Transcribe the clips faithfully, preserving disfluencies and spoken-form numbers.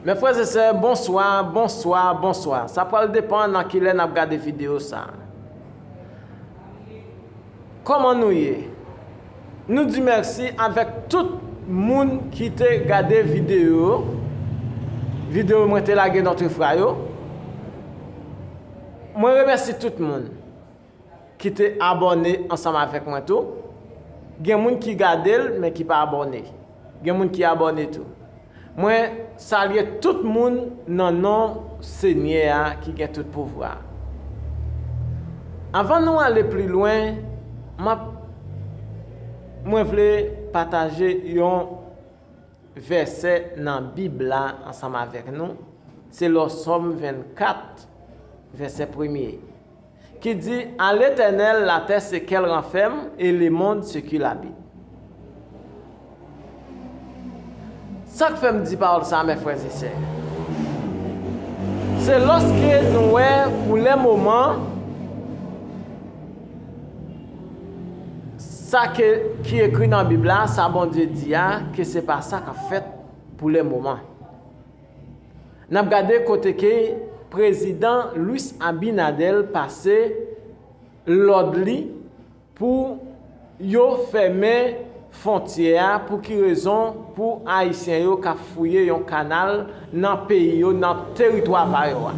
Mes frères et sœurs, bonswa, bonswa, bonswa. Sa pral depann nan kilè n ap gade videyo sa a. Kòman nou ye? Nou di mèsi avèk tout moun ki te gade videyo yo. Videyo mwen te lage lòt fwa yo. Mwen remèsi tout moun ki te abòne ansanm avèk mwen tou. Gen moun ki gade l, men ki pa abòne. Gen moun ki abòne tou. Mwen salye tout moun nan non Senyè a ki gen tout pouvwa. Anvan nou ale pli lwen, m ap, mwen vle pataje yon vèsè nan Bib la ansanm avèk nou. Se lò Sòm vennkat, vèsè premye, ki di, À l'Éternel, la terre, ce qu'elle renferme, et le monde, ce qu'il habite. Sa k fè m di pawòl sa, mes frères et sœurs, se lòske nou wè pou le moman, sa ke, ki ekri nan Bib la, sa Bondye di a, ke se pa sa k ap fèt pou le moman. N ap gade kote ke prezidan Luis Abinader pase lòd li pou yo fèmen fwontyè a. Pou ki rezon? Pou Ayisyen yo k ap fouye yon kanal nan peyi yo, nan teritwa pa yo a.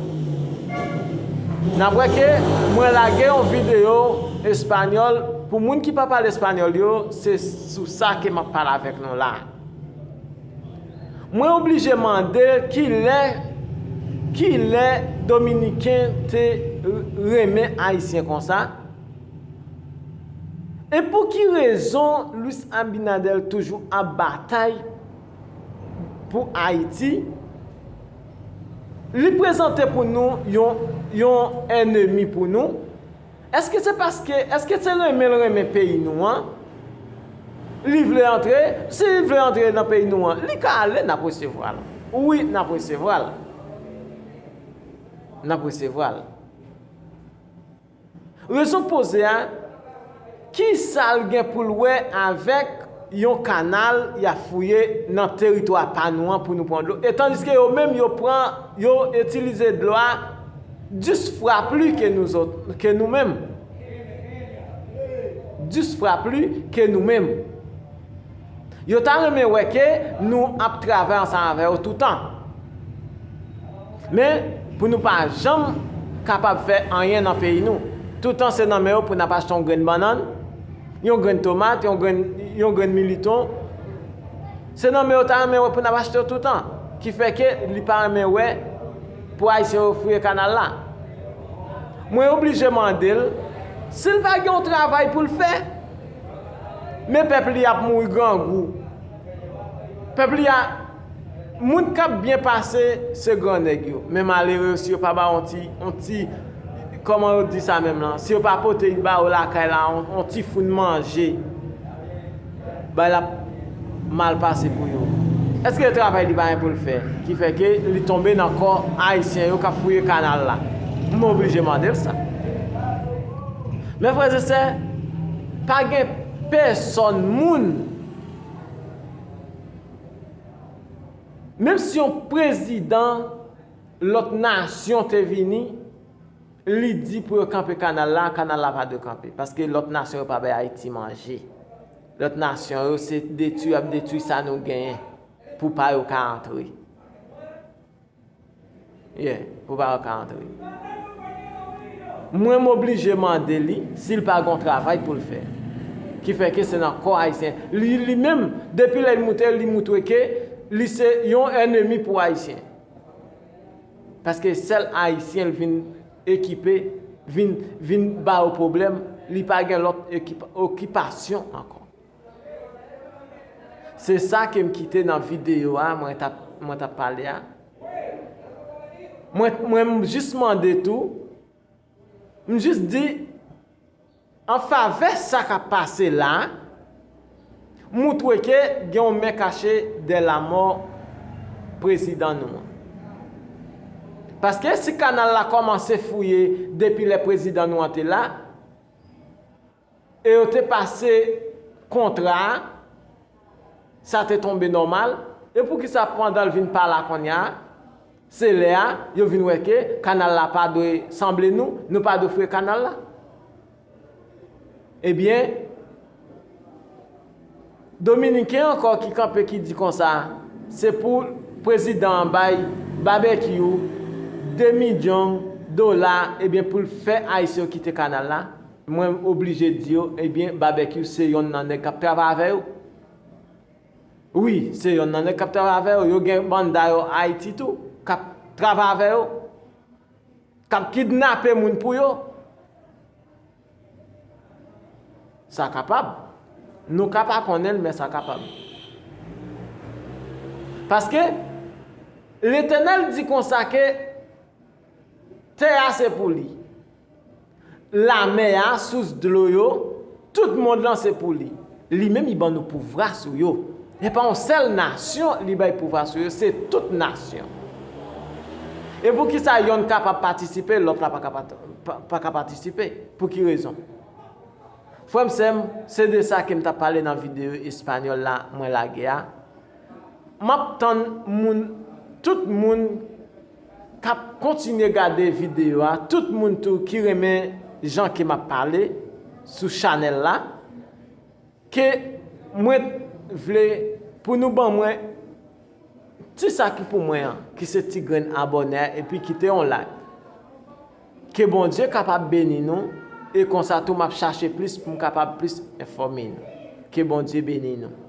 N ap wè ke mwen lage yon videyo espanyòl. Pou moun ki pa pale espanyòl yo, se sou sa ke m ap pale avèk nou la a. Mwen oblije mande kilè, kilè Dominiken te renmen Ayisyen konsa? E pou ki rezon Luis Abinader toujou ap batay pou Ayiti? Li prezante pou nou yon, yon ènmi pou nou. Èske se paske, èske se renmen l renmen peyi nou an? Li vle antre, si li vle antre nan peyi nou an, li ka ale, n ap resevwa l. Wi, n ap resevwa l. N ap resevwa l. Rezon poze a, ki sa l gen pou l wè avèk yon kanal y ap fouye nan teritwa pa nou an pou nou pran dlo? E tandiske yo menm, yo pran, yo itilize dlo a dis fwa pli ke nou zòt, ke nou menm. Dis fwa pli ke nou menm. Yo ta renmen wè ke nou ap travay ansanm avè yo toutan. Men, pou nou pa janm kapab fè anyen nan peyi nou, toutan se nan men yo pou n ap achte yon grenn bannann, yon grenn tomat, yon grenn, yon grenn militon. Se nan men yo ta renmen wè pou n ap achte yo toutan. Ki fè ke li pa renmen wè pou Ayisyen yo fouye kanal la. Mwen oblije mande l, si l pa gen yon travay pou l fè, men pèp li ap mouri grangou. Pèp li a, moun k ap byen pase, se gran nèg yo. Men malere yo, si yo pa ba w yon ti, yon ti, kòman yo di sa menm lan? Si yo pa pote ba yo lakay la, yon, yon ti foun manje, bay la ap mal pase pou yo. Èske travay li pa gen pou l fè? Ki fè ke li tonbe nan kò Ayisyen yo k ap fouye kanal la. M oblije mande l sa. Mes frères et sœurs, pa gen pèsòn moun, menm si yon prezidan lòt nasyon te vini, li di pou yo kanpe kanal la, kanal la pa dwe kanpe. Paske lòt nasyon yo pa bay Ayiti manje. Lòt nasyon yo, se detwi y ap detwi sa nou genyen pou pa yo ka antre. Yeah, pou pa yo ka antre. Mwen, m oblije mande li si l pa gon travay pou l fè. Ki fè ke se nan kò Ayisyen. Li, li menm, depi lè l moute, li moutre ke li se yon ènmi pou Ayisyen. Paske sèl Ayisyen l vin ekipe, vin, vin ba yo pwoblèm, li pa gen lòt ekipa-, okipasyon ankò. Se sa ke m kite nan videyo a, mwen t ap, mwen t ap pale a. Mwen, mwen m jis mande tou, m jis di, an favè sa k ap pase la, moutre ke gen yon men kache dèyè lamò prezidan nou an. Paske si kanal la kòmanse fouye depi lè prezidan nou an te la, e yo te pase kontra a, sa te tonbe nòmal, e poukisa pandan l vin pa la kounye a, Se lè a yo vin wè ke kanal la pa dwe sanble nou, nou pa dwe fouye kanal la. Ebyen, Dominiken ankò ki kanpe ki di konsa, se pou prezidan an bay Babekyou de milyon dola, ebyen, pou l fè Ayisyen yo kite kanal la. Mwen oblije di yo, ebyen, Babekyou se yonn nan nèg k ap travay avè yo. Wi, se yonn nan nèg k ap travay avè yo. Yo gen banda yo Ayiti tou, k ap travay avè yo, k ap kidnape moun pou yo. Sa kapab. Nou ka pa konnen l, men sa kapab. Paske Letènèl di konsa ke tè a se pou li. Lamè a, sous dlo yo, tout mond lan se pou li. Li menm, li ban nou pouvwa sou yo. E pa yon sèl nasyon li bay pouvwa sou yo, se tout nasyon. E poukisa yonn kapab patisipe, lòt la pa ka pat-, pa, pa ka patisipe? Pou ki rezon? Frè m, sè m, se de sa ke m t ap pale nan videyo espanyòl la mwen lage a. M ap tann moun, tout moun k ap kontinye gade videyo a, tout moun tou ki renmen jan ke m ap pale sou chanèl la, ke mwen vle pou nou ban mwen ti sa ki pou mwen an, ki se ti grenn abòne a, epi kite yon like. Ke Bondye kapab beni nou, e konsa tou m ap chache plis pou m kapab plis enfòme nou. Ke Bondye beni nou.